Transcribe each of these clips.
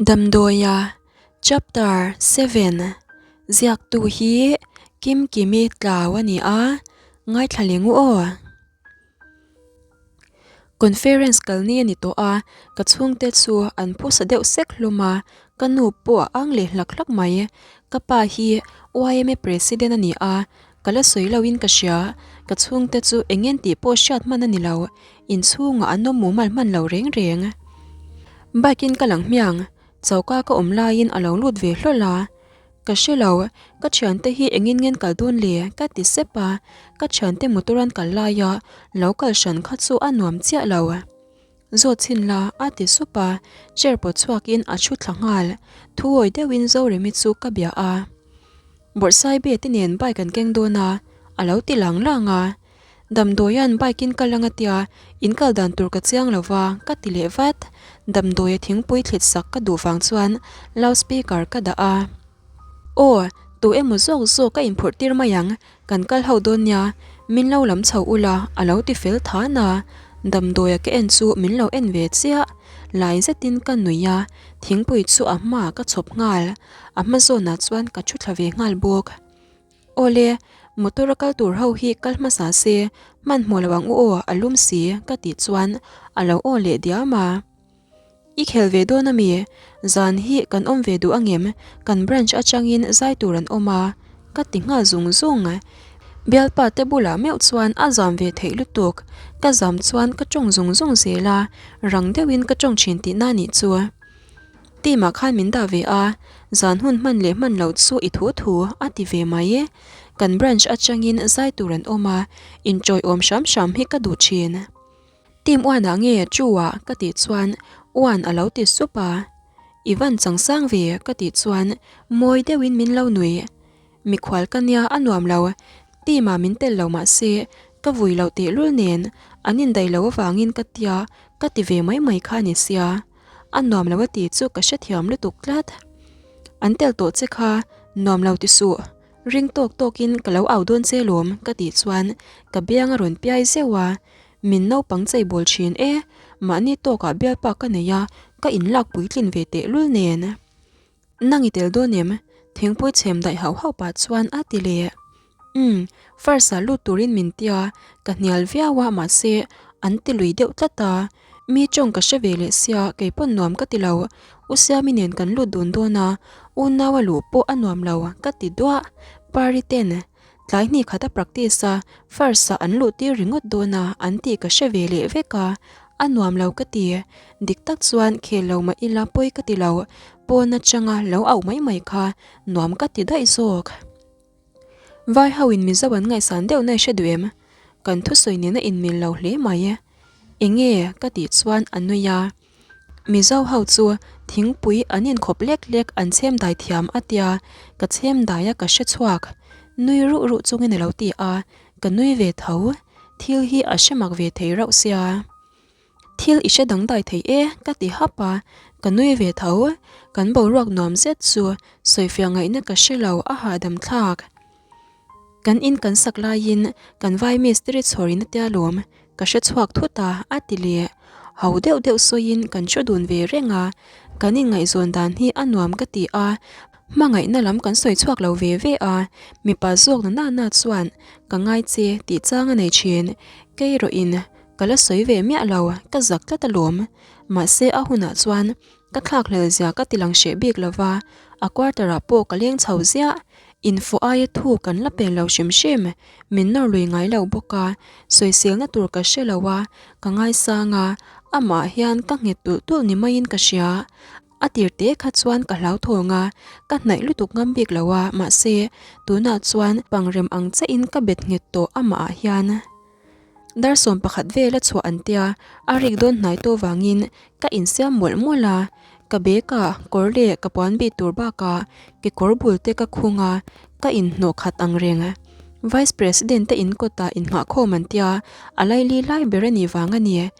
Damdawia Chapter 7 Ziaktu hi Kimkimi Tlau a ni a, ngaithla leh ngu aw. Conference kalni a ni tawh a, ka chhungte chu an phusa deuh sek hlawm a, ka nu pawh a ang leh hlak hlak mai. Ka pa hi yma President a ni a, ka la sawi loin ka hria. Ka chhungte chu eng en tih pawh hriat hman a ni lo, Inchhungah an awm mumal hman lo reng reng. Bike in ka lang hmiang, choka ka awm laiin a lo lut ve hlawl a. Ka hre lo, ka thiante hi engin ngen kal dawn le? ka ti sep a, ka thiante motor an kal laia lo kal hran kha chu a nuam chiah lo. Zawt chhin la, a ti sup a, chair pawt chhuakin a thu thla nghal. Thuawi deuhin Zoremi chu ka bia a. Bawrhsaibe te nen bike an keng dawn a, a lo ti lang lang a. Damdawia'n bike in kal anga tia in kal dan tur ka chiang lo va, ka ti leh vat. Damdawia thingpui thlit sak ka duh vang chuan loud speaker ka dah a. Aw, tu emaw zawk zawk ka inphurh tir mai ang, kan kal ho dawn nia, min lo lam chho ula a lo ti fel than a. Damdawia ka en chu min lo en ve chiah. Lai zetin ka nui a, thingpui chu a hmaah ka chhawp nghal. A hma zawnah chuan ka thu thla ve nghal bawk. Awle, motor a kal tur ho hi kal hmasa se, hmanhmawh lo ang u aw, a lum si, ka tih chuan a lo aw leh diam a. I khel ve dawn ami? Zan hi kan awm ve duh angem? Kan branch atangin zai tur an awm a, ka ti nghal zung zung. Bialpa te bulah meuh chuan a zam ve theih lutuk, ka zam chuan ka tawng zung zung zel a, rang deuhin ka tawng thin tihna nih chu. Team ah khan min dah ve a, zan hun hman leh hman loh chu i thu thu a ti ve mai. Kan branch atangin zai tur an awm a, inchawiawm hram hram hi ka duh thin. Team uan ah nge Chu ah ka tih chuan uan a lo ti sup a, I van changsang ve ka tih chuan mawi deuhin min lo nui. Mikhual ka nia a nuam lo, team ah min tel lo mahse ka vui loh tehlul nen an indaih loh avangin ka tia ka ti ve mai mai kha a ni sia. A nuam lo a ti chu ka hrethiam lutuk tlat. An tel tawh che kha nuam lo ti suh, ring tawk tawkin ka lo au dawn che lawm ka tih chuan ka biang a rawn piai zeuh a, min naupang chei bawl thin e, mahni tawkah bialpa ka nei a, ka inlak puitlin ve tehlul nen. Nang i tel dawn em? Thingpui chhem daih hauh hauh pah chuan a ti leh. Umm, first ah lut turin min tia, ka hnial viau a mahse an ti lui deuh tlat a. Mi tawng ka hre ve leh sia keipawn nuam ka ti lo. U Siami nen kan lut dun dawn a, unau a luh pawh a nuam lo ka ti duah. Pari ten tlai hnih khat a practice a, first ah an luh tir ringawt dawn a an tih ka hre ve leh vek a, a nuam lo ka ti. Dik tak chuan khel lo mah ila pawi ka ti lo, pawn atanga lo auh mai mai kha nuam ka ti daih zawk. Vai ho in Mizo an ngaihsan deuh na i hre duh em? Kan thusawi nena inmil lo hle mai. Enge ka tih chuan a nui a. Mizo ho chu thingpui an inkhawp lek lek an chhem dai thiam a tia, ka chhem dai a ka hre chhuak. Nui ruh ruh chungin a lo ti a, ka nui ve tho. Thil hi a hre mak ve thei rauh sia. Thil i hre dangdai thei e ka ti hap a, ka nui ve tho. Kan boruak nuam zet chu sawifiah ngaihna ka hre lo a hahdam thlak. Kan in kan sak laiin kan vai mistiri chhawrin a tia lawm, ka hre chhuak thut a, a ti leh. Ho deuh deuh sawiin kan thu dun ve reng a, kan inngaihzawn dan hi a nuam ka ti a, hmangaihna lam kan sawi chhuak lo ve ve a, mipa zawk na na na chuan ka ngai che tih chang a nei thin, kei erawhin ka la sawi ve miah lo, ka zak tlat alawm. Mahse a hunah chuan Ka thlakhlel zia ka ti lang hreh bik lova, a quarter ah pawh ka leng chho ziah. Info aia thu kan la pel lo hrim hrim, min nawr lui ngai lo bawk a, sawiselna tur ka hre lo a, ka ngaisang a, amah hian ka nghet tulh tulh ni maiin ka hria. A tir te kha chuan ka hlauthawng a, ka hnaih lutuk ngam bik lo a, mahse tunah chuan pangrem ang chiahin ka bet nghet tawh amah ah hian. Dar 11 vel a chhuah an tia, a rik dawn hnai tawh vangin ka insiam mawlh mawlh a, ka bag ah kawr leh ka puan bih tur bakah kekawr bul te ka khung a, ka inhnawh khat ang reng. Vice President te in kawtah innghahkhawm an tia, a laili lai ber a nih vang a ni.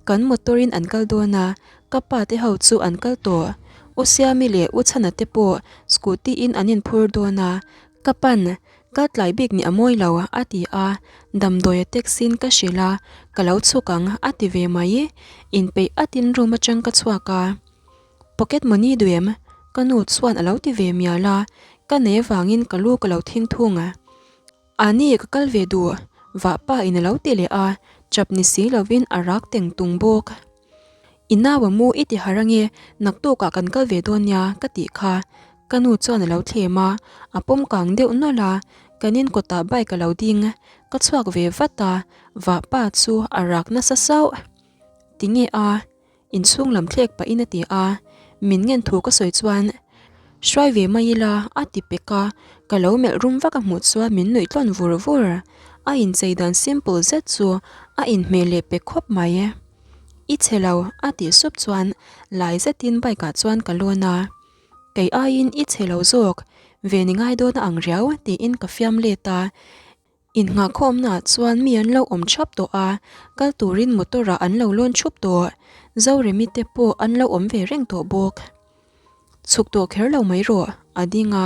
Kan motor in an kal dawn a, ka pa te ho chu an kal tawh. U Siami leh U Chhana te pawh scooty in an inphur dawn a, ka pan Ka tlai bik nih a mawi lo, a ti a, damdawi a taxi in ka hrilh a, ka lo chhuk ang, a ti ve mai. Inpeih atin room atang ka chhuak a. Pocket money duh em? Ka nu chuan a lo ti ve mial a, ka nei avangin ka lu ka lo thing thung a. A ni ka kal ve duh, vah pa in a lo ti leh a, chap ni si lovin a rak teng tung bawk. I nau a mu i ti harh ange, naktukah kan kal ve dawn nia ka tih kha. Ka nu chuan a lo thlem a, a pawm kang deuh nawlh a, kan in kawtah bike a lo ding, ka chhuak ve vat a, vah pa chu a rak nasa sauh. Tinge a? Inchhung lam thlek pahin a ti a, min ngen thu ka sawi chuan hruai ve mai ila a ti pek a, ka lo melh rum vak a hmuh chuan min nuih tlawn vur vur. A inchei dan simple zet chu a inhmeh leh pek khawp mai. I chhe lo a tih sup chuan lai zetin bike ah chuan ka lawn a, kei aiin i chhe lo zawk ve ni ngai dawn a ang riau tiin ka fiam let a. Innghahkhawmnaah chuan mi an lo awm thap tawh a, kal turin motor ah an lo lawn thup tawh. Zoremi te pawh an lo awm ve reng tawh bawk. Chhuk tawh kher lo mai rawh, a ding a,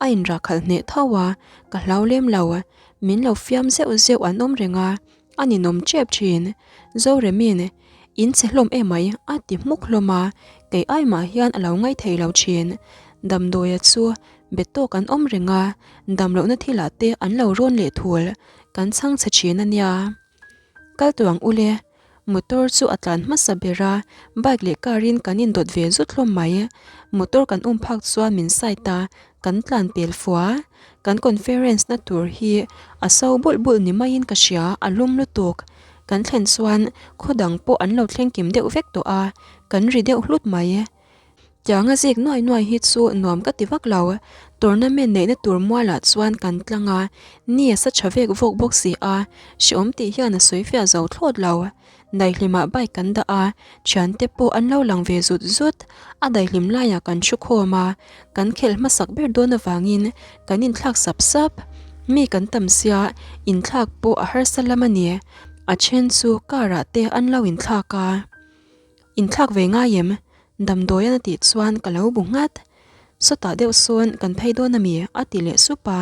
a inrah khalh hneh tho a, ka hlau lem lo. Min lo fiam zeuh zeuh an awm reng a, a ninawm tep thin. Zoremi'n, In chhe hlawm emai, a ti hmuk hlawm a, kei ai mah hian a lo ngaithei lo thin. Damdawia chu Be tawk an awm reng a, dam lohna thilah te an lo rawn leh thul, kan chhang chhe thin a nia. Kal tawh ang ule, motor chu a tlan hmasa ber a, bike leh car in kan indawt ve zut hlawm mai. Motor kan um phak chuan min side a, kan tlan pel fua. Kan conference na tur hi a so bulh bulh ni maiin ka hria, a lum lutuk. Kan thlen chuan khaw dang pawh an lo thleng kim deuh vek tawh a, kan ri deuh hlut mai. Tianga zik nuai nuai hi chu nuam ka ti vak lo. Tournament neihna tur mualah chuan kan tlang a, ni a sa tha vek vawk bawk si a, hrehawm tih hian a sawi fiah zo thlawt lo. Daihlimah bike kan dah a, thiante pawh an lo lang ve zut zut. A daihlim laiah kan thu khawm a, kan khelh hmasak ber dawn avangin kan inthlak sap sap. Mi kan tam sia, inthlak pawh a harsa lam a ni. A then chu car ah te an lo inthlak a. Inthlak ve ngai em? Damdawian a tih chuan ka lo bu nghat. Sawtah deuh sawn kan phei dawn a mi? a ti leh sup a.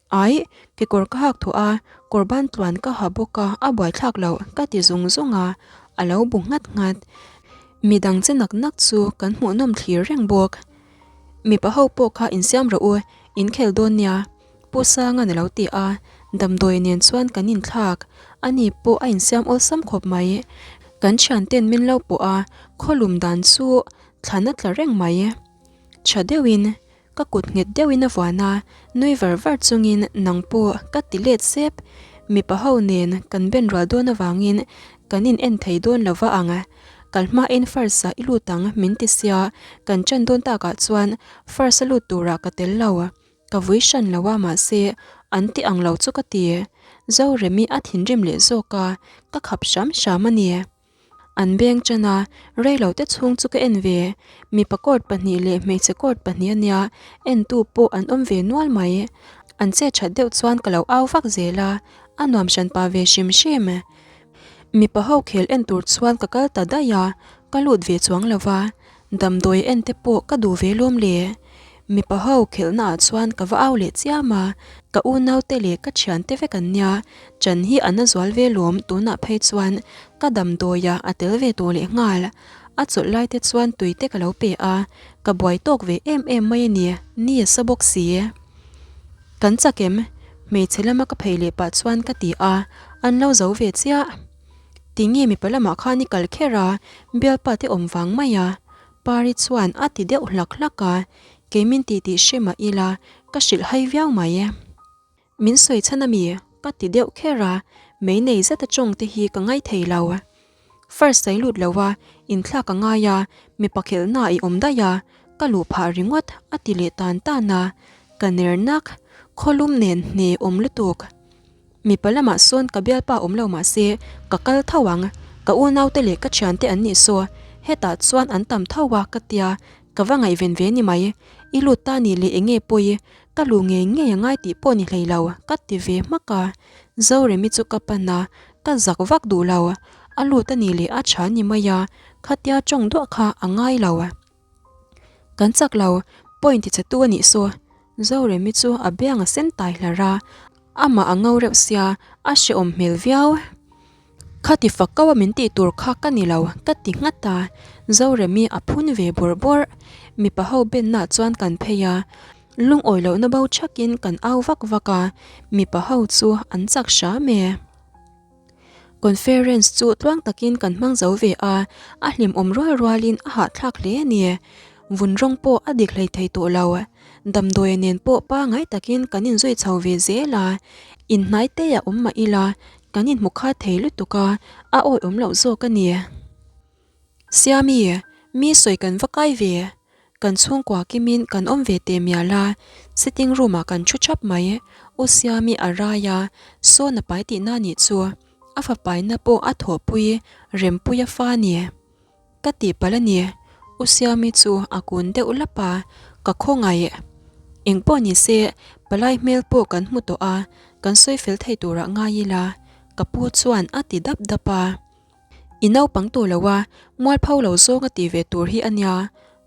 Aih, kekawr ka hak thuah a, kawr ban tluan ka ha bawk a, a buaithlak loh ka ti zung zung a, a lo bu nghat nghat. Midang che nak nak chu kan hmuhnawm thlir reng bawk. Mipa ho pawh kha insiam rawh u, inkhel dawn nia. Pu Sanga'n a lo ti a, damdawi nen chuan kan inthlak. Ani pawh a insiam awlsam khawp mai. Kan thianten min lo pawh a, khawlum dan chu thlan a tla reng mai. Tha deuhin, ka kut nghet deuhin a vuan a, nui var var chungin nang pawh ka ti let sep. Mipa ho nen kan ben rual dawn avangin kan in en thei dawn lo va ang. Kal hmain first ah i lut ang min ti sia, kan ṭan dawn takah chuan first a lut turah ka tel lo. Ka vui hran lo a mahse an ti ang lo chu ka ti. Zoremi a thinrim leh zawk a, ka khap hram hram a ni. An beng ṭan a, reilo te chhung chu ka en ve. Mipa court pahnih leh hmeichhe court pahnih a nia, entu pawh an awm ve nual mai. An che ṭhat deuh chuan ka lo au vak zel a, a nuam hran pa ve hrim hrim. Mipa ho khel en tur chuan ka kal ta daih a, ka lut ve chuang lo va, damdawi en te pawh ka duh ve lawm le. Mipa ho khelhna ah chuan ka va au leh chiam a, ka unau te leh ka thian te vek an nia, chan hi a na zual ve lawm tunah phei chuan ka damdawi ah a tel ve tawh leh nghal. A chawlh lai te chuan tui te ka lo pe a, ka buai tawk ve em em mai a ni, ni a sa bawk si. Kan chak em? Hmeichhe lama ka phei leh pah chuan ka ti a, an lo zo ve chiah. Tinge mipa lamah khan i kal kher a, bialpa te awm vang mai a? Pari chuan a ti deuh hlak hlak a, kei min tih tih hre mah ila ka hrilh hai viau mai. Min sawi chhan a mi? Ka ti deuh kher a, mei nei zeta tawng te hi ka ngaithei lo. First ai lut lo a, inthlak a ngai a, mipa khelhna i awm daih a, ka luh phah ringawt a ti leh tan tan a, ka ner nak, khawlum nen hne awm lutuk. Mipa lamah sawn ka bialpa awm lo mah se ka kal tho ang, ka unaute leh ka thiante an nih saw, hetah chuan an tam tho a ka tia, ka va ngaihven ve ni mai, i lut ta nih leh enge pawi, ka luh ngei ngei a ngai tih pawh ni hlei lo ka ti ve hmak a, Zoremi chu ka pan a, Ka zak vak duh lo, a lut a nih leh a tha ni mai a, khatia tawng duah kha a ngai lo. Kan chak lo, point ti che tu a nih saw. Zoremi chu a biang a sen tai hlar a, amah a ngo reuh sia, a hrehawm hmel viau. Khati fak kau a min tih tur kha ka ni lo, ka ti nghat a. Zoremi a phun ve bawrh bawrh. Mipa ho benna chuan kan phei a, lungawi lohna bo thakin kan au vak vak a, mipa ho chu an chak hram e. Conference chu tluang takin kan hmang zo ve a, a hlimawm rual rualin a hahthlak hle a ni. Vun rawng pawh a dik hlei thei tawh lo. Damdawi nen pawh pangai takin kan inzui chho ve zel a, inhnai te a awm mah ila kan inhmu khat thei lutuk a, a awihawm loh zawk a ni. Siami, mi sawi kan va kai ve. Kan chhungkua kimin kan awm ve teh mial a, sitting room ah kan thu thap mai. U Siami a rai a, sawn a pai tihna nih chu. A fapaina pawh a thawhpui Rempuia fa a ni. Ka tihpalh a ni. U Siami chu a kun deuh lap a, ka khawngaih. Engpawh ni se, palai hmel pawh kan hmu tawh a, kan sawi fel thei turah ngai ila, ka pu chuan a ti dap dap a. I naupang tawh lo a, mualpho lo zawng a ti ve tur hi a nia,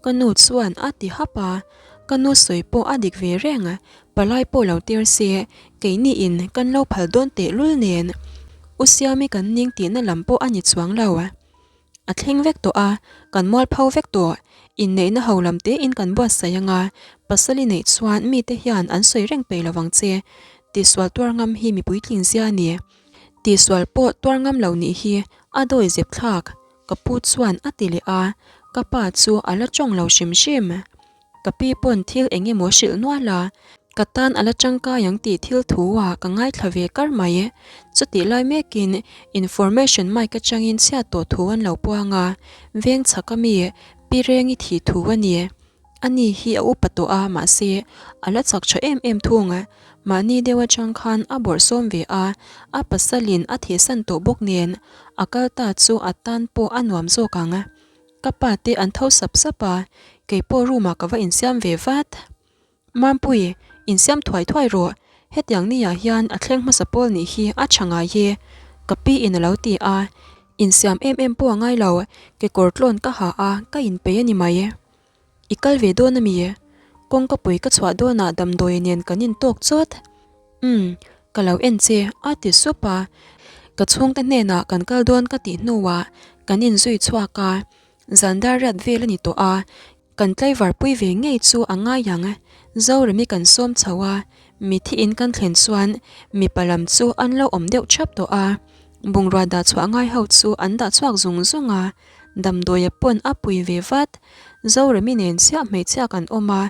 ka nu chuan a ti hap a. Ka nu sawi pawh a dik ve reng, palai pawh lo tir se, keini in kan lo phal dawn teh lul nen. U Siami kan ning tihna lam pawh a ni chuang lo. A thleng vek tawh a, kan mualpho vek tawh, inneihna ho lam te in kan buatsaih anga, pasal i neih chuan mite hian an sawi reng peih lo vang che, tihsual tuar ngam hi mipui tling zia a ni. Tihsual pawh tuar ngam lo nih hi a dawi zep thlak, ka pu chuan a ti leh a, ka pa chu a la tawng lo hrim hrim. Ka pi pawn thil eng emaw hrilh nual a, ka tan a la tangkai ang tih thil thu ah ka ngaithla ve kar mai. Chutih lai mekin information mic atangin chhiat tawh thu an lo puang a, veng chhak ami Pi Rengi thih thu a ni. Ani hi a upa tawh a, mahse, a la chak tha em em thung. Mahni deuh atang khan a bawrhsawm ve a, a pasalin a thihsan tawh bawk nen, a kal ta chu a tan pawh a nuam zawk ang. Ka pa te an tho sap sap a, keipawh room ah ka va insiam ve vat. Mampui, insiam thuai thuai rawh, hetiang ni ah hian a thleng hmasa pawl nih hi a tha ngai e, ka pi in a lo ti a, insiam em em pawh a ngai lo, kekawr tlawn ka ha a, ka inpeih a ni mai. I kal ve dawn a mi? Kawngka pui ka chhuah dawnah damdawi nen kan intawk chawt. Umm, ka lo en che, a ti sup a. Ka chhungte hnenah kan kal dawn ka tih hnuah kan inzui chhuak a, zan dar riat vel a ni tawh a, Kan tlaivar pui ve ngei chu a ngai ang. Zoremi kan sawm chho a, mithi in kan thlen chuan mipa lam chu an lo awm deuh thap tawh a. Bungrua dah chhuah ngai ho chu an dah chhuak zung zung a, damdawia pawn a pui ve vat. Zoremi nen chiah hmeichhia kan awm a,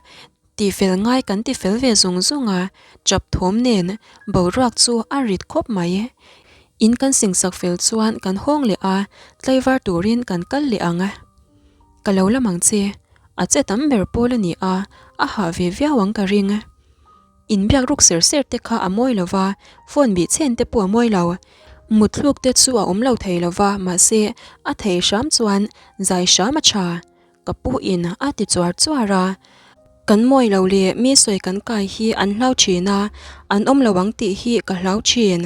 tihfel ngai kan tifel ve zung zung a, chap thawm nen boruak chu a rit khawp mai. In kan singsak fel chuan kan hawng leh a, tlaivar turin kan kal leh ang. Ka lo lam ang che, a che tam ber pawl a ni a, a hah ve viau ang ka ring. Inbiak ruk ser ser te kha a mawi lo va, phone bih chhen te pawh a mawi lo. Mutthluk te chu a awm lo thei lo va, mahse a thei hram chuan zai hram a tha. Ka pu in a ti chuar chuar a. Kan mawi lo leh mi sawi kan kai hi an hlau thin a, an awm lo ang tih hi ka hlau thin.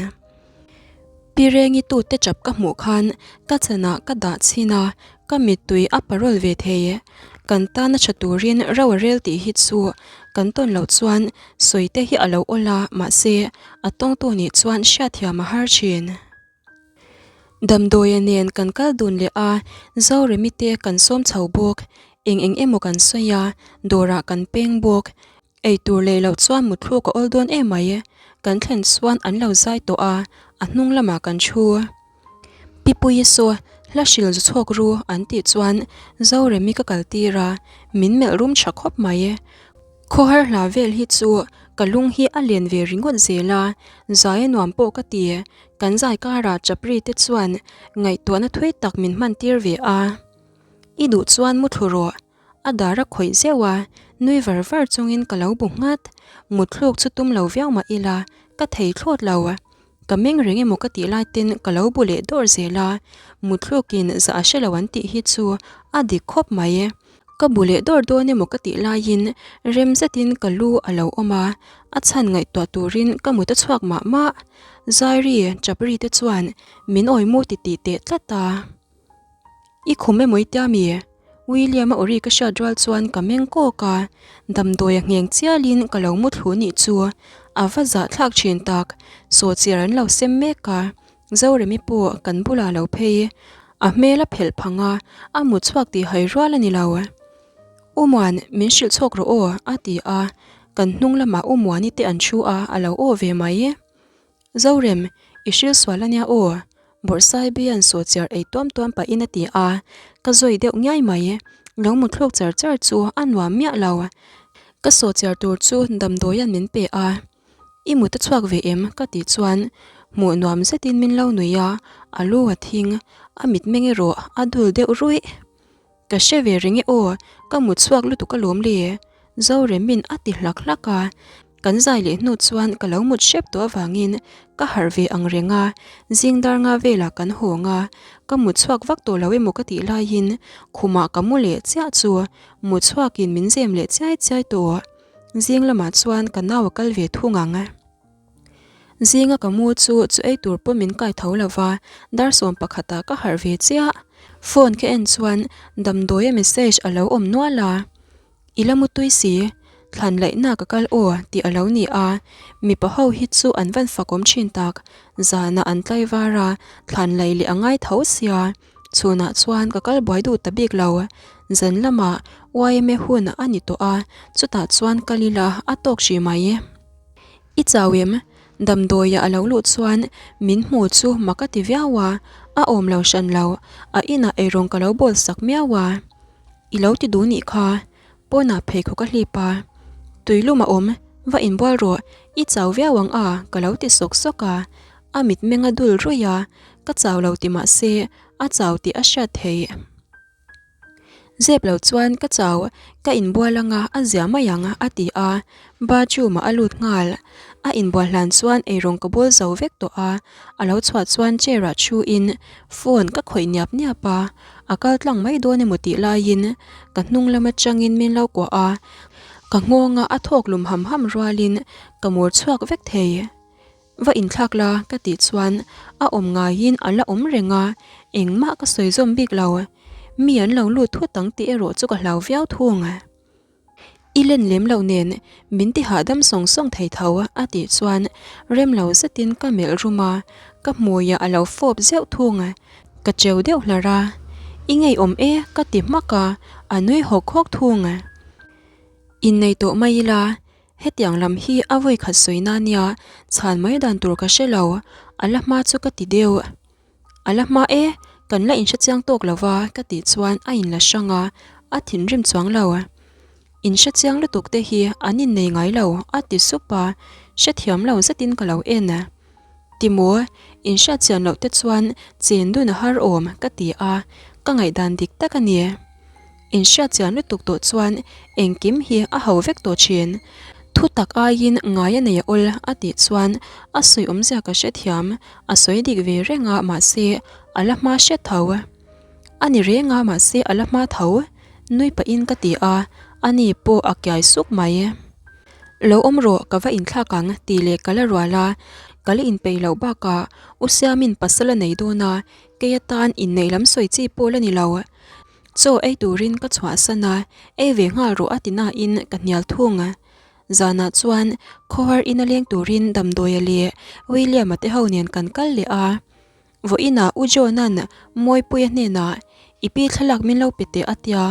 Pi Rengi tute chap ka hmuh khan ka chanah ka dah chhin a, ka mittui a parawl ve thei. Kan tana tha turin ro a rel tih hi chu kan tawn loh chuan sawi te hi a lo awl a, mahse a tawngtu nih chuan hriatthiam a har thin. Damdawia nen kan kal dun leh a, Zoremi te kan sawm chho bawk. Eng eng emaw kan sawi a, dawrah kan peng bawk. Ei tur leh loh chuan mutthluk a awl dawn em mai. Kan thlen chuan an lo zai tawh a, a hnung lamah kan thu. Pi Puii saw hla hril zu chhuak ru an tih chuan Zoremi ka kal tir a, min melh rum tha khawp mai. Khawhar hla vel hi chu ka lung hi a len ve ringawt zel a, zai a nuam pawh ka ti. Kan zai karah Chapri te chuan ngaihtuahna thui tak min hman tir ve a. I duh chuan muthlu rawh. A dar a khawih zeuh a, nui var var chungin ka lo bu nghat. Mutthluk chu tum lo viau mah ila, ka thei thlawt lo. Ka meng reng emaw ka tih lai ten ka lo bu leh dawr zel a, muttlukin zah a hre lo an tih hi chu a dik khawp mai. Ka bu leh dawr dawn emaw ka tih laiin rem zetin ka lu a lo awm a, a chhan ngaihtuah turin ka mut a chhuak mah mah. Zairi, Chapri te chuan min awi mu ti tih teh tlat a. I khum emaw i tia mi? William-a awri ka hriat rual chuan ka meng kawk a, damdawi a ngheng chialin ka lo mu thlu nih chu a va zahthlak thin tak, sawhchiar an lo sem mek a. Zoremi pawh kan bulah lo phei. A hmel a phelh phang a, a mut chhuak tih hai rual a ni lo. U Muan, min hrilh chhawk rawh aw, a ti a. Kan hnung lamah U Muani te an thu a, a lo aw ve mai. Zorem, i hrilh sual a nia aw, Bawrhsaibian sawhchiar ei tuam tuam pahin a ti a, ka zawi deuh ngiai mai. Lo muthluk char char chu a nuam miah lo. Ka sawhchiar tur chu damdawian min pe a, I mut a chhuak ve em? ka tih chuan hmuh nuam zetin min lo nui a, a lu a thing, a mitmeng erawh a dul deuh ruih. Ka hre ve reng e aw, ka mut chhuak lutuk alawm le, Zoremin a ti hlak hlak a. Kan zai leh hnu chuan ka lo mut hrep tawh avangin ka harh ve ang reng a, zing dar nga velah kan hawng a, ka mut chhuak vak tawh lo emaw ka tih laiin khumah ka mu leh chiah chu mut chhuakin min zem leh chiai chiai tawh. Zing lamah chuan ka nau a kal ve thung ang. Zinga ka mu chu chu ei tur pawh min kai tho lo va, dar 11 ah ka harh ve chiah. Phone ka en chuan damdawia message a lo awm nual a, I la mutui si, thlan laihna ka kal aw tih a lo ni a, mipa ho hi chu an van fakawm thin tak, zanah an tlaivar a, thlan laih leh a ngai tho sia, chhunah chuan ka kal buai duh ta bik lo. Zan lamah yma hun a ni tawh a, chutah chuan kal ila a tawk hrih mai. I chau em? Damdawia a lo luh chuan min hmu chu mak a ti viau a, a awm lo hran lo, a inah eirawng ka lo bawl sak miau a. I lo ti duh nih kha, pawnah pheikhawk a hlip a. Tuilum a awm, va inbual rawh, i chau viau ang a ka lo ti sawk sawk a. A mitmeng a dul ruih a, ka chau lo ti mah se a chau tih a hriat theih. Zep lo chuan ka chau, ka inbual anga a zia mai ang a ti a, bathroom ah a lut nghal. A inbual hlan chuan eirawng ka bawl zo vek tawh a, a lo chhuah chuan chair ah thu in phone ka khawih niap niap a, a kal tlang mai dawn emaw tih laiin ka hnung lam atangin min lo kuah a, ka nghawng a a thawk lum ham ham rualin ka mur chhuak vek thei. Va inthlak la ka tih chuan a awm ngaiin a la awm reng a, engmah ka sawi zawm bik lo. Mi an lo lut thut ang tih erawh chu ka hlau viau thung. I len lem loh nen min ti hahdam sawng sawng thei tho a tih chuan rem lo zetin ka melh rum a, ka hmuiah a lo fawp zeuh thung. Ka cheu deuh hlar a, I ngeiawm e ka ti hmak a, a nui hawk hawk thung. Innei tawh mai ila Hetiang lam hi a vawi khat sawi na nia, chhan mai dan tur ka hre lo, a la hma chu ka ti deuh. A la hma e, kan la inhre chiang tawk lo va ka tih chuan a inla hrang a, a thinrim chuang lo. Inhre chiang lutuk te hi an innei ngai lo a ti sup a, hrethiam lo zetin ka lo en. Timaw, inhriat chian loh te chuan chen dun a har awm ka ti a, ka ngaihdan dik tak a ni. Inhriat chian lutuk tawh chuan engkim hi a ho vek tawh thin. Thu tak aiin ngai a nei a awl a tih chuan a sawi awmzia ka hrethiam, a sawi dik ve reng a mahse a la hma hret tho. A ni reng a mahse a la hma tho, nui pahin ka ti a, ani pawh a kiai suk mai. Lo awm rawh ka va inthlak ang tih leh ka la rual a, ka la inpeih loh bakah U Siamin pasal a nei dawn a, kei atan inneih lam sawi chi pawh la ni lo. Chaw ei turin ka chhuahsan a, ei ve nghal rawh a ti nain ka hnial thung. Zanah chuan khawhar ina leng turin Damdawia leh William-a te ho nen kan kal leh a. Vawiinah U John-a'n Mawipuia hnenah i pi thlalak min lo pe teh a tia,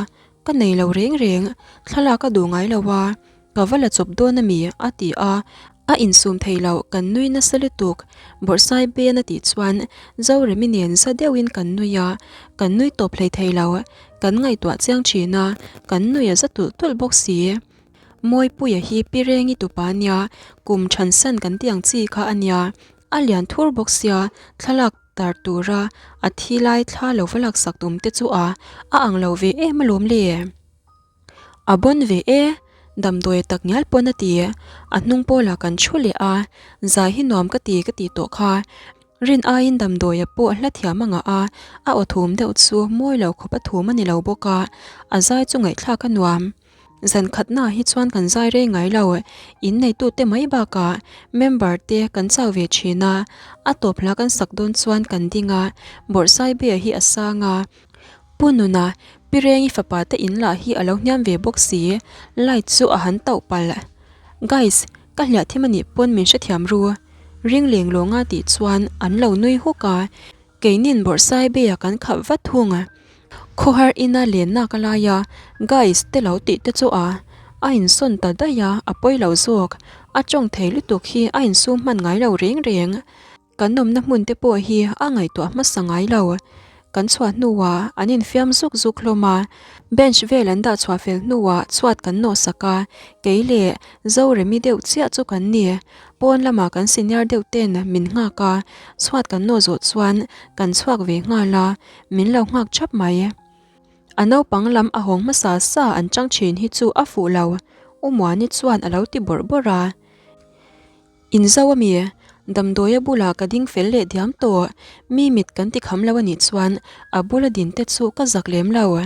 ka nei lo reng reng, thlalak a duh ngai lo a. Ka va la chawp dawn a mi? a ti a, a insum thei lo, kan nui nasa lutuk. Bawrhsai Ben a tih chuan Zoremi nen za deuhin kan nui a, kan nui tawp hlei thei lo, kan ngaihtuah chiang thin a, kan nui a za tulh tulh bawk si. Mawipuia hi Pi Rengi tupa ania, kum thansan kan tih ang chi kha a nia, a lian thur bawk sia, thlalak tar tura a thi lai thla lo va laksak tum te chu a a ang lo ve em alawm le. A bawn ve e, damdawi tak ngial pawn a ti. A hnung pawlah kan thu leh a, zai hi nuam ka ti ka tih tawh kha. Rin aiin damdawia pawh hla thiam a ngah a, a aw thum deuh chu mawi lo khawp a thum a ni lo bawk a, a zai chu ngaihthlak a nuam. Zan khatnaah hi chuan kan zai rei ngai lo, in neitute mai bakah member te kan chau ve thin a, a tawp hla kan sak dawn chuan kan ding a, Bawrhsaibe hi a sang a, Pu Nuna, Pi Rengi fapa te in lah hi a lo hniam ve bawk si, light chu a han tauh palh. Guys, ka hliah thim anih pawn min hrethiam ru. Ring leng lawnga tih chuan an lo nui huk a, keinin bawrhsaibeia kan khap vat thung. Khawhar ina lenna ka lai a, guys te lo tih te chu a a insawn ta daih a, a pawi lo zawk. A tawng thei lutuk hi a insum hman ngai lo reng reng. Kan awmna hmun te pawh hi a ngaihtuah hmasa ngai lo. Kan chhuah hnuah an infiam zuk zuk hlawm a, bench vel an dah chhuah fel hnuah chhuat kan nawh sak a, kei leh Zoremi deuh chiah chu kan ni. Pawn lamah kan senior deuh ten min nghak a, chhuat kan nawh zawh chuan kan chhuak ve nghal a, min lo nghak thap mai. A naupang lam a hawng hmasa sa an chang thin hi chu a fuh lo, U Muani chuan a lo ti bawrh bawrh a. In zo a mi? Damdawia bulah ka ding fel leh diam tawh. Mi mit kan ti kham lo a nih chuan a bula din te chu ka zak lem lo.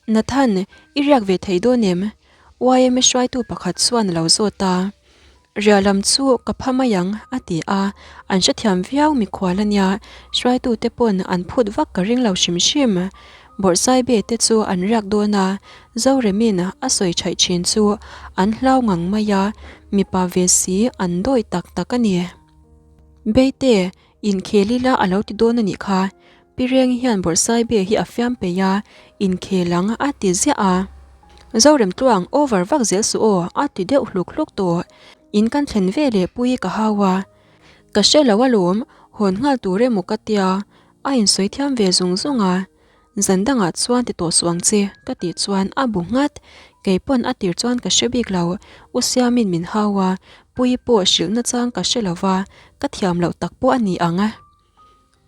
Nathan, i riak ve thei dawn em? Yma hruaitu pakhat chuan a lo zawt a. Riah lam chu ka pha mai ang, a ti a. An hrethiam viau mikhual a nia, hruaitute pawn an phut vak ka ring lo hrim hrim. Bawrhsaibe te chu an riak dawn a, Zoremin a sawi thaih thin chu an hlau ngang mai a, mipa ve si an dawi tak tak a ni. Beite, inkhel ila a lo ti dawn a nih kha, Pi Rengi hian Bawrhsaibe hi a fiam peih a, inkhel ang a ti ziah a. Zorem tluang over vak zel suh aw a ti deuh hluk hluk tawh. In kan thlen ve leh Puii ka hau a, ka hre lo alawm, hawn nghal tur emaw ka tia, A insawi thiam ve zung zung a, Zan dangah chuan ti tawh suh ang che, ka tih chuan a bu nghat. Kei pawn a tir chuan ka hre bik lo, U Siamin min hau a, Puii pawh hrilh nachang ka hre lo va, ka thiam loh tak pawh a ni ang.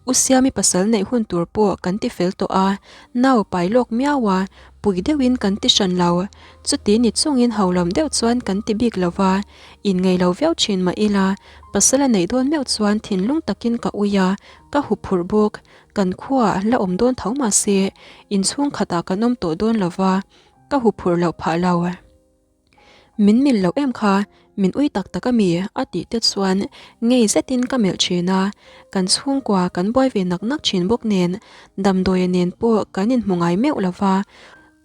U Siami pasal neih hun tur pawh kan ti fel tawh a, nau pai lawk miau a, pui deuhin kan ti hran lo. Chuti ni chungin haulam deuh chuan kan ti bik lo va, inngeih lo viau thin mah ila, pasal a neih dawn meuh chuan thinlung takin ka ui a, Ka huphurh bawk, kan khuaah la awm dawn tho mah se, inchhung khatah kan awm tawh dawn lo va, ka huphurh loh phah lo. Min mil loh em kha, min ui tak tak a mi? a tih te chuan ngei zetin ka melh thin a, kan chhungkua kan buai ve nak nak thin bawk nen, damdawia nen pawh kan inhmu ngai meuh lo va.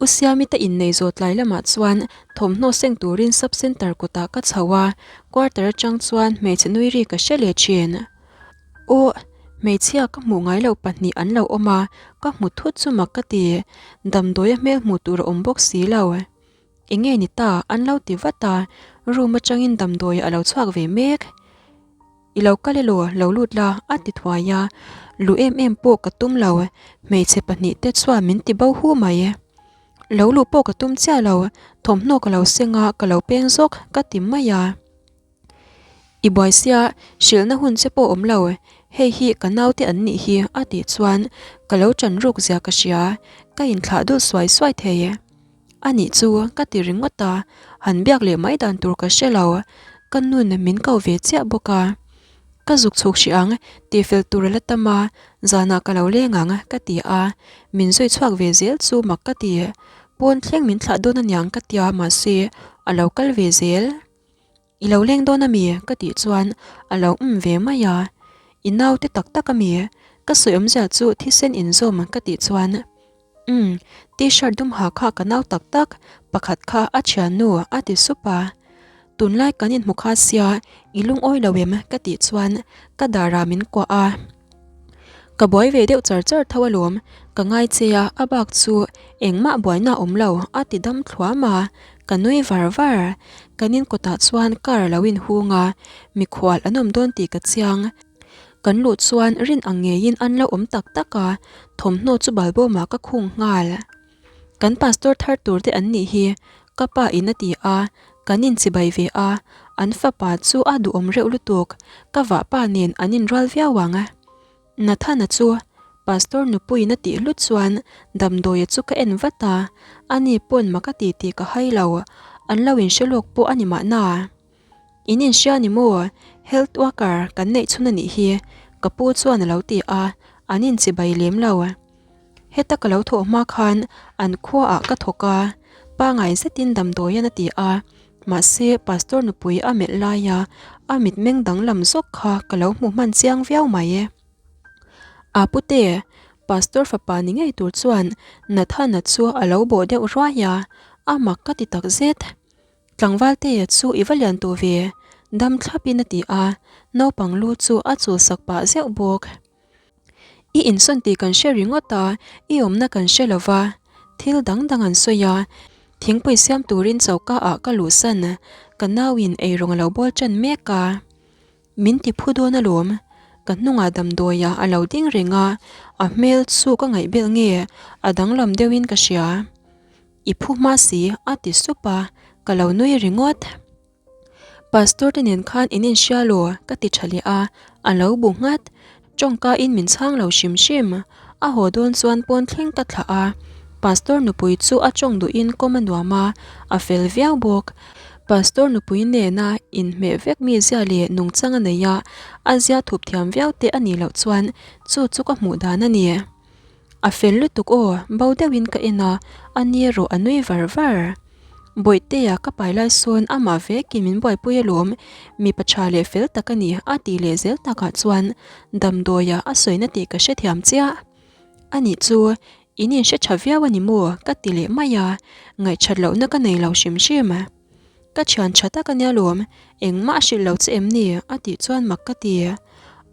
U Siami te innei zawh tlai lamah chuan thawmhnaw seng turin sub centre kawtah ka chho a, quarter atang chuan hmeichhe nui ri ka hre leh thin. Aw, hmeichhia ka hmuh ngai loh pahnih an lo awm a, ka hmu thut chu mak ka ti. Damdawia hmel hmuh tur a awm bawk si lo. Eng nge ni ta? An lo ti vat a, room atangin damdawia a lo chhuak ve mek. I lo kal elaw, lo lut la, a ti thuai a. Luh em em pawh ka tum lo, hmeichhe pahnih te chuan min ti bo hu mai. Lo luh pawh ka tum chiah lo, thawmhnaw ka lo seng a, ka lo peng zawk, ka ti mai a. I buai sia, hrilhna hun che pawh awm lo, hei hi ka naute an nih hi a tih chuan ka lo ṭan ruk zia ka hria, ka inthlah dul suai suai thei. A nih chu ka ti ringawt a, han biak leh mai dan tur ka hre lo, ka nun min ko ve chiah bawk a. Ka zuk chhuk hrih ang, tihfel tur a la tam a, zanah ka lo leng ang ka ti a, min zui chhuak ve zel chu mak ka ti. Pawn thleng min thlah dawn aniang ka tia mahse a lo kal ve zel. I lo leng dawn a mi? ka tih chuan a lo um ve mai a. I naute tak tak a mi? Ka sawi awmzia chu thisen inzawm ka tih chuan Umm, t-shirt dum ha kha ka nau tak tak, pakhat kha a thiannu a ti sup a. Tunlai kan inhmu kha sia i lungawi lo em? ka tih chuan ka darah min kuah a. Ka buai ve deuh char char tho alawm, ka ngai che a, a bak chu engmah buaina a awm lo a ti dam thluam a, ka nui var var. Kan in kawtah chuan car a lo inhung a, mikhual an awm dawn tih ka chiang. Kan luh chuan rin ang ngeiin an lo awm tak tak a, thawmhnaw chu balbawmah ka khung nghal. Kan pastor thar tur te an nih hi, ka pa in a ti a, kan inchibai ve a, an fapa chu a duhawm reuh lutuk, ka vahpa nen an inrual viau ang. Nathana chu pastor nupuiin a tih hlut chuan damdawia chu ka en vat a, ani pawn mak a ti tih ka hai lo, an lo inhre lawk pawh a ni mahna. In inhria ni maw? Health worker kan neih chhun a nih hi, ka pu chuan a lo ti a, an inchibai lem lo. Heta ka lo thawh hma khan an khuaah ka thawk a, pangai zetin damdawian a ti a, mahse pastor nupui a melh laia a mitmeng danglam zawk kha ka lo hmu hman chiang viau mai. A pute, pastor fapa ni ngei tur chuan Nathana chu a lo bawh deuh ruai a, a mak ka ti takzet. Tlangval te chu i va lian tawh ve. Dam thlapin a ti a, naupang lu chu a chulsak pah zeuh bawk. I insawn tih kan hre ringawt a, i awmna kan hre lo va, thil dang dang an sawi a. Thingpui siam turin choka ah ka luhsan, ka nauin eirawng a lo bawl ṭan mek a. Min ti phu dawn alawm, ka hnungah damdawiah a lo ding reng a, a hmel chu ka ngaihbel nge a danglam deuhin ka hria. I phu hma si a ti sup a, ka lo nui ringawt. Pastor te nen khan in inhria law ka ti tha leh a, a lo bu nghat. Tawngka in min chhang lo hrim hrim. A haw dawn chuan pawn thleng ka thlah a, Pastor nupui chu a tawng duhin kawm a nuam a, a fel viau bawk. Pastor nupui nena inhmeh vek mi zia leh nungchang a nei a, a zia thup thiam viau te a nih loh chuan chu chu ka hmuh dan a ni. A fel lutuk aw, bo deuhin ka en a, a ni erawh a nui var var. Bawihtea ka pai lai sawn amah vekin min buaipui alawm, mipa tha leh fel tak a ni a tih leh zel takah chuan damdawia a sawina tih ka hrethiam chiah. Anih chu, in inhre tha viau a ni maw? ka ti leh mai a, ngaihṭhat lohna ka nei lo hrim hrim. Ka thian tha tak a nia lawm, engmah a hrilh lo che em ni? a tih chuan mak ka ti.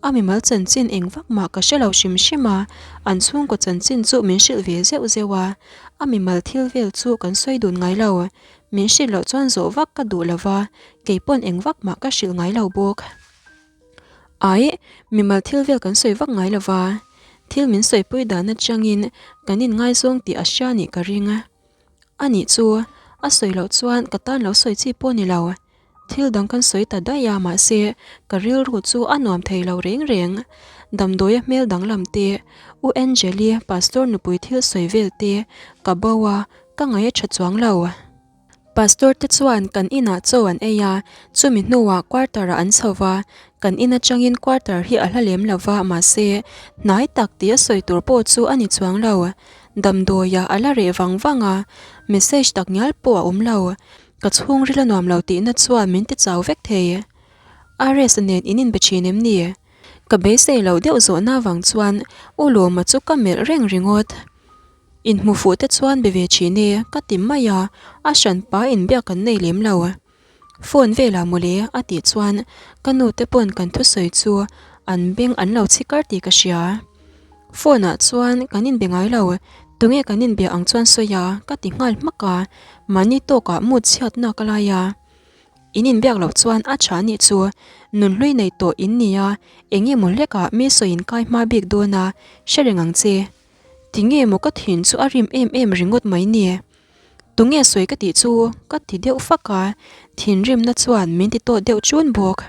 A mimal chanchin eng vak mah ka hre lo hrim hrim a, an chhungkaw chanchin chu min hrilh ve zeuh zeuh a, a mimal thil vel chu kan sawi dun ngai lo. Min hrilh loh chuan zawh vak ka duh lo va, kei pawn eng vak mah ka hrilh ngai lo bawk. Aih, mimal thil vel kan sawi vak ngai lo va, thil min sawipui dan atangin kan inngaizawng tih a hria nih ka ring. A nih chu, a sawi loh chuan ka tan lo sawi chi pawh ni lo. Thil dang kan sawi ta daih a mahse ka rilru chu a nuam thei lo reng reng. Damdawia hmel danglam te, U Angeli pastor nupui thil sawi vel te ka bo a, ka ngaih a tha chuang lo. Pastor te chuan kan inah chaw an ei a, chumi hnuah quarter ah an chho va, kan in atangin quarter hi a hla lem lo va mahse hnai tak tia sawi tur pawh chu a ni chuang lo. Damdawia a la reh vang vang a, message tak ngial pawh a awm lo. Ka chhungril a nuam lo tihna chuan min ti chau vek thei. RS nen in inbe thin em ni? Ka beisei loh deuh zawhna vang chuan U Lawma chu ka melh reng ringawt. Inhmu fuh te chuan be ve thin e, ka ti mai a, a hranpa inbiak kan nei lem lo. Phone velah mawle a tih chuan ka nu te pawn kan thusawi chu an beng an lo chhi kar tih ka hria. Phone ah chuan kan inbe ngai lo, tunge kan inbia ang chuan sawi a, ka ti nghal hmak a, mahni tawkah mood chhiatna ka lai a. In inbiak loh chuan a tha nih chu nunhlui nei tawh in nia, eng nge maw hlekah mi sawi in kai hma bik dawn a, hre reng ang che. Tinge maw ka thin chu a rim em em ringawt mai ni? Tunge sawi ka tih chu ka ti deuh fak a, thinrimna chuan min ti tawt deuh chun bawk.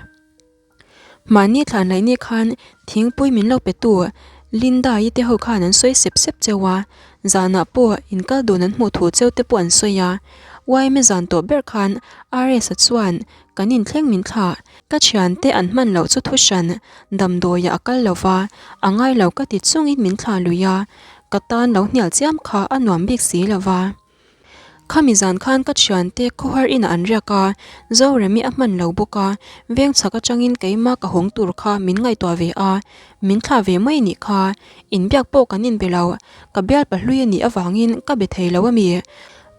Mahni thlan laih ni khan thingpui min lo pe tu Linda-i te ho khan an sawi sep sep cheu a, zanah pawh inkal dun an hmuh thu cheu te pawh an sawi a. Yma zan tawh ber khan RS-a chuan Kan inthleng min thlah, ka thiante an hman loh chu thu hran, damdawiah a kal lo va, a ngai lo ka ti chungin min thlah lui a, ka tan lo hnial chiam kha a nuam bik si lo va. Khami zan khan ka thiante khawhar inah an riak a, Zoremi a hman lo bawk a, veng chhak atangin keimah ka hawng tur kha min ngaihtuah ve a, min thlah ve mai nih kha, inbiak pawh kan inbe lo, ka bialpa hlui a nih avangin ka be thei lo a mi.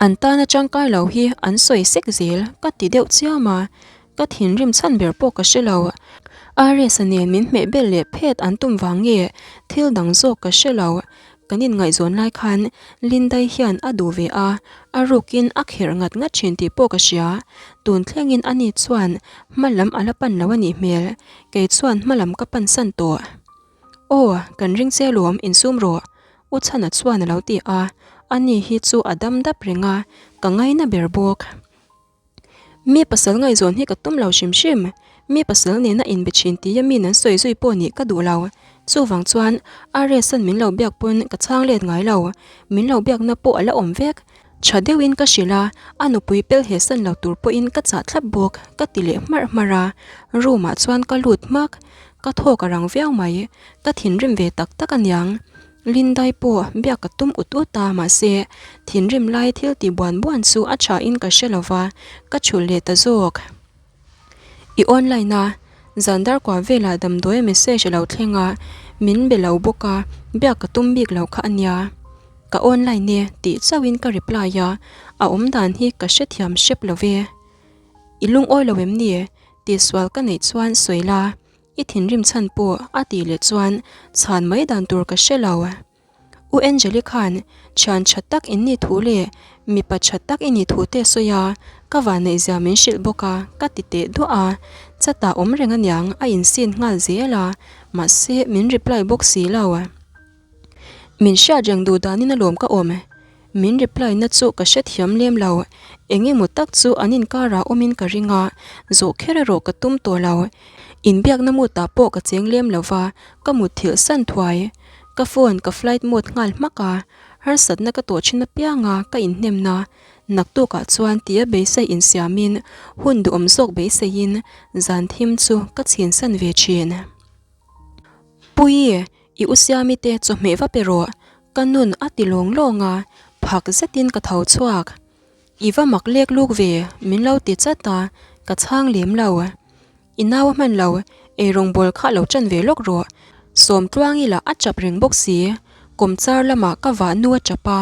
An tana tangkai lo hi an sawi sek zel ka ti deuh chiam a, ka thinrim chhan ber pawh ka hre lo. RS-a nen min hmeh bel leh phet an tum vang nge thil dang zawk ka hre lo. Kan inngaihzawn lai khan Lindai hian a duh ve a, a rukin a kherh ngat ngat thin tih pawh ka hria. Tun thlengin ani chuan hma lam a la pan lo a nih hmel, kei chuan hma lam ka pansan tawh. Aw, kan ring che alawm, insum rawh. U Chhana chuan a lo ti a, ani hi chu a dam dap reng a, ka ngaina ber bawk. Mi pasal ngaihzawn hi ka tum lo hrim hrim, mi pasal nena inbe thin tia mi nan sawi zui pawh nih ka duh lo. Chuvang chuan RS-a'n min lo biak pawn ka chhang let ngai lo, min lo biakna pawh a la awm vek. Tha deuhin ka hrilh a, a nupui pel he san lo tur pawhin ka chah thlap bawk, ka ti leh hmarh hmarh a, room ah chuan ka lut hmak. Ka thawk a rang viau mai, ka thinrim ve tak tak aniang. Lindai pawh biak ka tum ut ut a, mahse thinrim lai thil ti buan buan chu a tha in ka hre lova, ka chhulh leh ta zawk. I online a, zan dar kua velah damdawi message a lo thleng a, min be lo bawk a, biak ka tum bik lo kha ania. Ka online e tih chauhin ka reply a, a awm dan hi ka hrethiam hrep lo ve. I lungawi lo em ni? Tihsual ka neih chuan sawi la, i thinrim chhan pawh a tih leh chuan chhan mai dan tur ka hre lo. U Angeli khan thian tha tak in nih thu leh mipa tha tak i nih thu te a sawi a, ka vanneih zia min hrilh bawk a, ka ti teh duah a, chatah awm reng aniang a insin nghal zel a, mahse min reply bawk si lo. Min hriat reng duh danin alawm ka awm. Min reply na chu ka hrethiam lem lo. Eng emaw tak chu an inkarah awmin ka ring a, zawh kher erawh ka tum tawh lo. Inbiakna mutah pawh ka cheng lem lo va, ka mutthilh san thuai. Ka phone ka flight mode nghal hmak a, harsatna ka tawh thin apianga ka inhnemna. Naktukah chuan tia beisei insiamin hun duhawm zawk beiseiin zan thim chu ka chhinsan ve thin. Puii, I u Siami te chawhmeh va pe rawh, ka nun a ti lawng lawng a, phak zetin ka tho chhuak. I va mak lek luk ve, min lo ti chat a, ka chhang lem lo. I nau a hman lo, eirawngbawl kha lo ṭan ve lawk rawh. Sawmtluangi lah a ṭap reng bawk si, kawmchar lamah ka vah nu a ṭap a,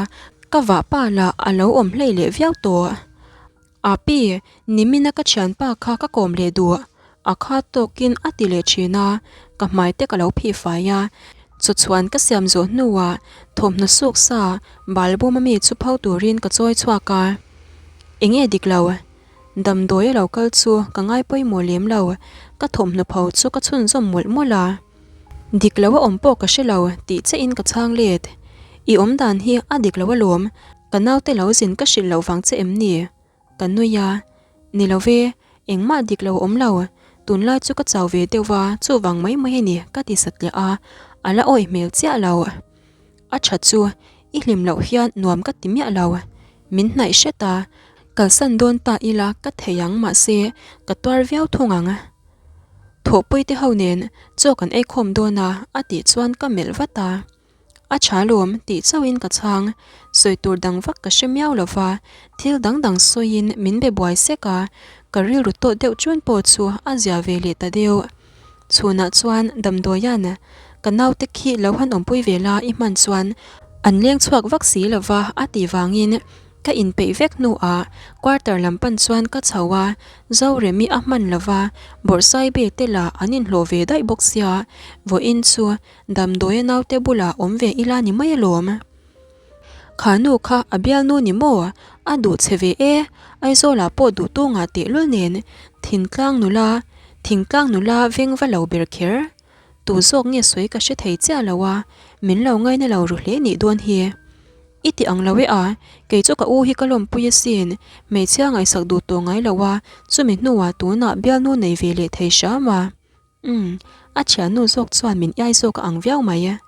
ka vah pa lah a lo awm hlei leh viau tawh. Api, nimina ka thianpa kha ka kawm leh duh, a kha tawkin a ti leh thin a, ka hmai te ka lo phih fai a. Chawchhuan ka siam zawh hnuah thawmhnaw suk sa balbawm ami chu pho turin ka chawi chhuak a. Enge dik lo? Damdawi a lo kal chu ka ngai pawimawh lem lo, ka thawmhnaw pho chu ka chhunzawm mawlh mawlh a. Dik lo a awm pawh ka hre lo tih chiahin ka chhang let. I awm dan hi a dik lo alawm, ka naute lo zin ka hrilh loh vang che em ni? Ka nui a, Ni lo ve, engmah dik lo a awm lo, tunlai chu ka chau ve deuh va, chuvang mai mai a ni ka ti satliah a, a la awih hmel chiah lo. A tha chu, i hlim loh hian nuam ka ti miah lo. Min hnaih hret a, kalsan dawn ta ila ka thei ang mahse ka tuar viau thung ang. Thawhpui te ho nen chaw kan ei khawm dawn a a tih chuan ka melh vat a. A tha lawm tih chauhin ka chhang, sawi tur dang vak ka hre miau lo va, thil dang dang sawiin min be buai sek a, ka rilru tawt deuh chun pawh chu a zia ve leh ta deuh. Chhunah chuan Damdawia'n ka naute khi lo han awmpui ve la i hman chuan an leng chhuak vak si lo va a tih vangin Ka inpeih vek hnuah quarter lam pan chuan ka chho a, Zoremi a hman lo va, Bawrhsaibe te lah an inhlawh ve daih bawk sia, vawiin chu damdawia naute bulah awm ve ila ni mai alawm. Kha nu kha a bialnu ni maw? A duh che ve e, Aizawlah pawh duh tu ngah tehlul nen, thingtlang nula, thingtlang nula veng va lo ber kher. Tu zawk nge sawi ka hre thei chiah lo a, min lo ngaina lo ru hle nih dawn hi. I ti ang lo e a, kei chu ka u hi ka lawmpui asin, hmeichhia ngaihsak duh tawh ngai lo a, chumi hnuah tunah bialnu nei ve leh thei hram a. Umm, a thiannu zawk chuan min iai zawk a ang viau mai.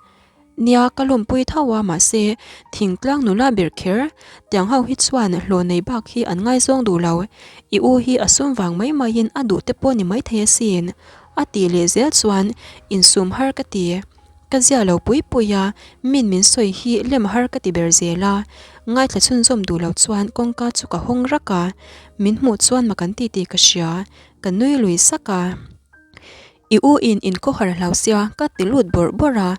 Nia, ka lawmpui tho a, mahse, thingtlang nula ber kher, tiang ho hi chuan hlawh nei bak hi an ngaizawng duh lo, i u hi a sum vang mai maiin a duh te pawh ni maithei asin, a tih leh zel chuan insum har ka ti. Ka zia lo pui pui a, min min sawi hi lem har ka ti ber zel a, ngaithla chhunzawm duh lo chuan kawngka chu ka hawng rak a, min hmuh chuan mak an ti tih ka hria, ka nui lui sak a. I u in in khawhar hlau sia ka ti lut bawrh bawrh a,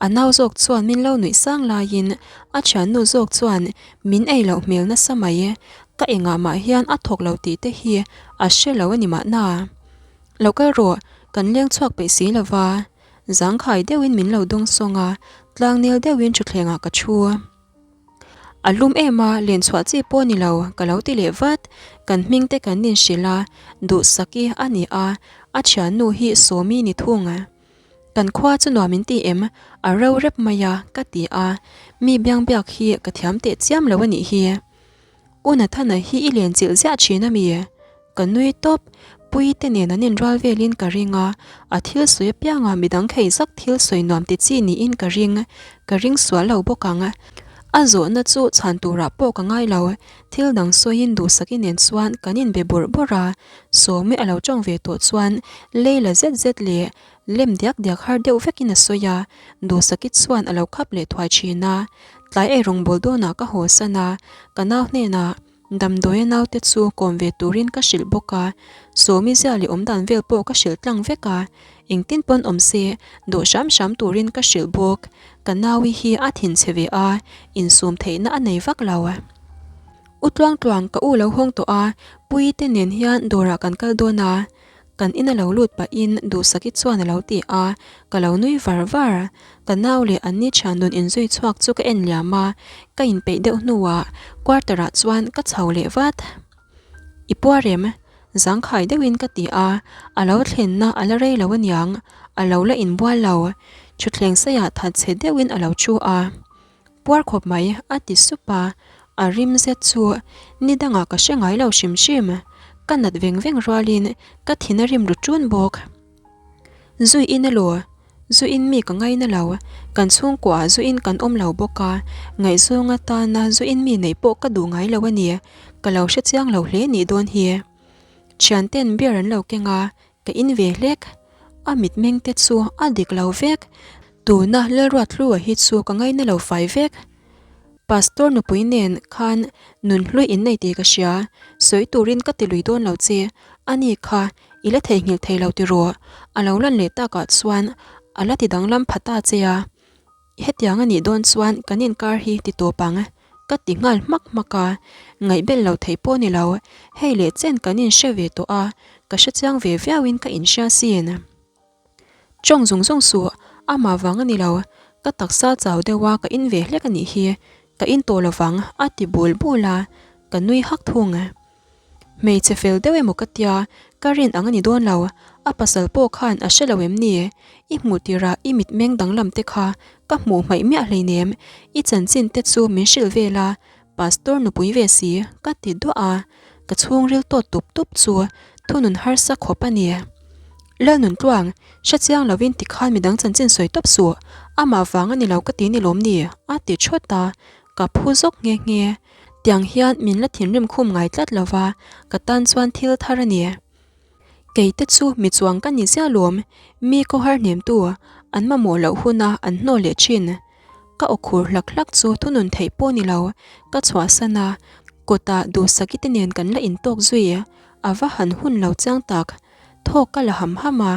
a nau zawk chuan min lo nuih sang laiin a thiannu zawk chuan min ei loh hmel nasa mai, ka engah mah hian a thawk lo tih te hi a hre lo a ni mahna. Lo kal rawh, kan leng chhuak peih si lova. Zangkhai deuhin min lo dawng sawng a, tlangnel deuhin thutthlengah ka thu. A lum em a, len chhuah chi pawh ni lo, ka lo ti leh vat. Kan hming te kan inhrilh a, Duhsaki a ni a, a thiannu hi Sawmi ni thung. Kan khua chu nuam in ti em? A ro rep mai a, ka ti a. Mi biangbiak hi ka thiam teh chiam lo a nih hi. U Nathana hi i len chilh ziah thin a mi? Ka nui tawp, Puii te nen an inrual velin ka ring a, a thil sawi apiangah midang khei zak thil sawi nuam ti chi niin ka ring, ka ring sual lo bawk ang. A zawhna chu chhan turah pawh ka ngai lo, thil dang sawiin duhsaki nen chuan kan inbe bawrh bawrh a, Sawmi a lo tawng ve tawh chuan lei la zet zet leh lem diak diak har deuh vekin a sawi a, Duhsaki chuan a lo khap leh thuai thin a, tlai eirawngbawl dawnah ka haw san a, ka nau hnenah Damdawia naute chu kawm ve turin ka hrilh bawk a, Sawmi zia leh awmdan vel pawh ka hrilh tlang vek a, engtin pawn awm se dawh hram hram turin ka hrilh bawk. Ka naui hi a thinchhe ve a, insum theihna a nei vak lo. U Tluangtluang ka u lo hawng tawh a, Puii te nen hian dawrah kan kal dawn a. Kan ina lo lut pahin Duhsaki chuan a lo ti a, ka lo nui var var. Ka nau leh anni thian dun inzui chhuak chu ka en liam a, ka inpeih deuh hnuah quarter ah chuan ka chho leh vat. I puar em? Zangkhai deuhin ka ti a, a lo thlenna a la rei lo aniang, a lo la inbual lo. Thutthleng seiah thatchhe deuhin a lo thu a. Puar khawp mai, a ti sup a, a rim zet chu ni dangah ka hre ngai lo hrim hrim. Ka nat veng veng rualin ka thin a rim ru ṭun bawk. Zui in elaw? Zu in mi ka ngaina lo, kan chhungkuaah zu in kan awm lo bawk a, ngaihzawng atana zu in mi neih pawh ka duh ngai lo a ni, ka lo hre chiang lo hle nih dawn hi. Thianten beer an lo keng a, Ka in ve hlek. A mitmeng te chu a dik lo vek. Tuna Lalruathlua hi chu ka ngaina lo fai vek. Pastor nupui nen khan nunhlui in nei tih ka hria. Sawi turin ka ti lui dawn lo che. Ani kha i la theihnghilh thei lo tiraw? A lo lan leh takah chuan a la ti danglam pha ta che a. Hetiang a nih dawn chuan kan inkar hi ti tawp ang, ka ti nghal hmak hmak a, ngaihbel lo theih pawh ni lo, hei leh chen kan inhre ve tawh a, ka hrechiang ve viauin ka inhria sin. Tawng zung zung suh, amah vang a ni lo, ka taksa chau deuh a ka in ve hlek a nih hi, ka in tawh lovang a ti bul bul a, ka nui hak thung. Hmeichhe fel deuh emaw ka tia, ka rin ang a ni dawn lo. A pasal pawh khan a hre lo em ni? I hmuh tirah i mitmeng danglam te kha ka hmuh hmaih miah hleinem, i chanchin te chu min hrilh vel a, Pastor nupui ve si, ka ti duah a, ka chhungril tawt tup tup chu thunun harsa khawp a ni. Lalnuntluang, hre chiang lovin tikhan midang chanchin sawi tawp suh, amah vang a ni lo ka ti ni lawm ni? a ti thawt a, ka phu zawk nghe nghe. Tiang hian min la thinrim khum ngai tlat lo va, ka tan chuan thil thar a ni. Kei te chu mi chuang ka ni ziah lawm, mi khawhar hnemtu an mamawh loh huna an hnawl leh thin. Ka aw khur hlak hlak chu thunun theih pawh ni lo, ka chhuahsan a, kawtah Duhsaki te nen kan la intawk zui, a va han hun lo chiang tak. Thawk ka la ham ham a,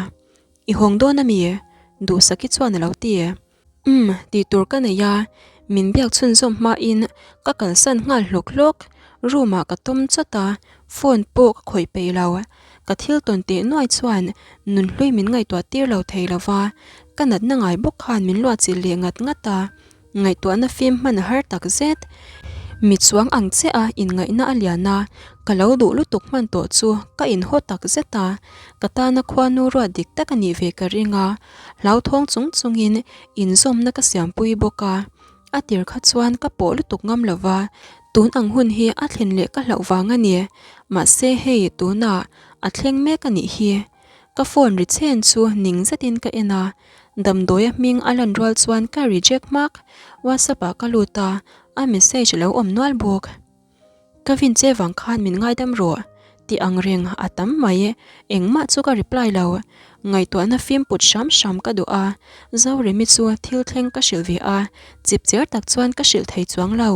I hawng dawn a mi? Duhsaki chuan a lo ti. Umm, tih tur ka nei a, min biak chhunzawm hmain ka kalsan nghal hlawk hlawk, room ah ka tawm chawt a, phone pawh ka khawih peih lo, ka thil tawn teh nuai chuan nunhlui min ngaihtuah tir lo thei lo va, ka natna ngai bawk khan min luahchilh leh ngat ngat a, ngaihtuahna fim hman a har tak zet. Mi chuang ang che a inngaihna a lian a, ka lo duh lutuk hman tawh chu ka inhaw tak zet a, ka tana khuanu ruat dik tak a nih ve ka ring a, Hlauthawng chung chungin inzawmna ka siampui bawk a, a tir kha chuan ka pawh lutuk ngam lo va, tun ang hun hi a thlen leh ka hlauh vang a ni. Mahse hei tunah a thleng mek a nih hi. Ka phone ri chen chu ning zetin ka en a, damdawia hming a lan rual chuan ka reject hmak. WhatsApp ah ka lut a, a message lo awm nual bawk. Ka vin che vang khan min ngaidam rawh tih ang reng a tam mai, engmah chu ka reply lo. Ngaihtuahna fim put hram hram ka duh a, Zoremi chu thil thleng ka hrilh ve a, chip cher tak chuan ka hrilh thei chuang lo.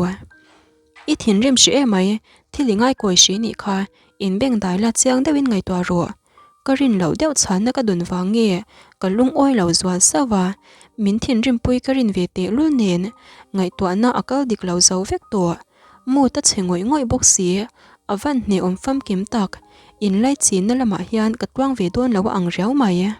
I thinrim hrih emai, thil i ngaikawi hri nih kha, inbeng dai la chiang deuhin ngaihtuah rawh. Ka rin loh deuh chhanna ka dun vang nge ka lungawi lo zual sauh a, min thinrimpui ka rin ve tehlul nen ngaihtuahna a kal dik lo zo vek tawh. Mood a chhe ngawih ngawih bawk si, a van hnehawm famkim tak, inlaichinna lamah hian ka tluang ve dawn lo a ang riau mai.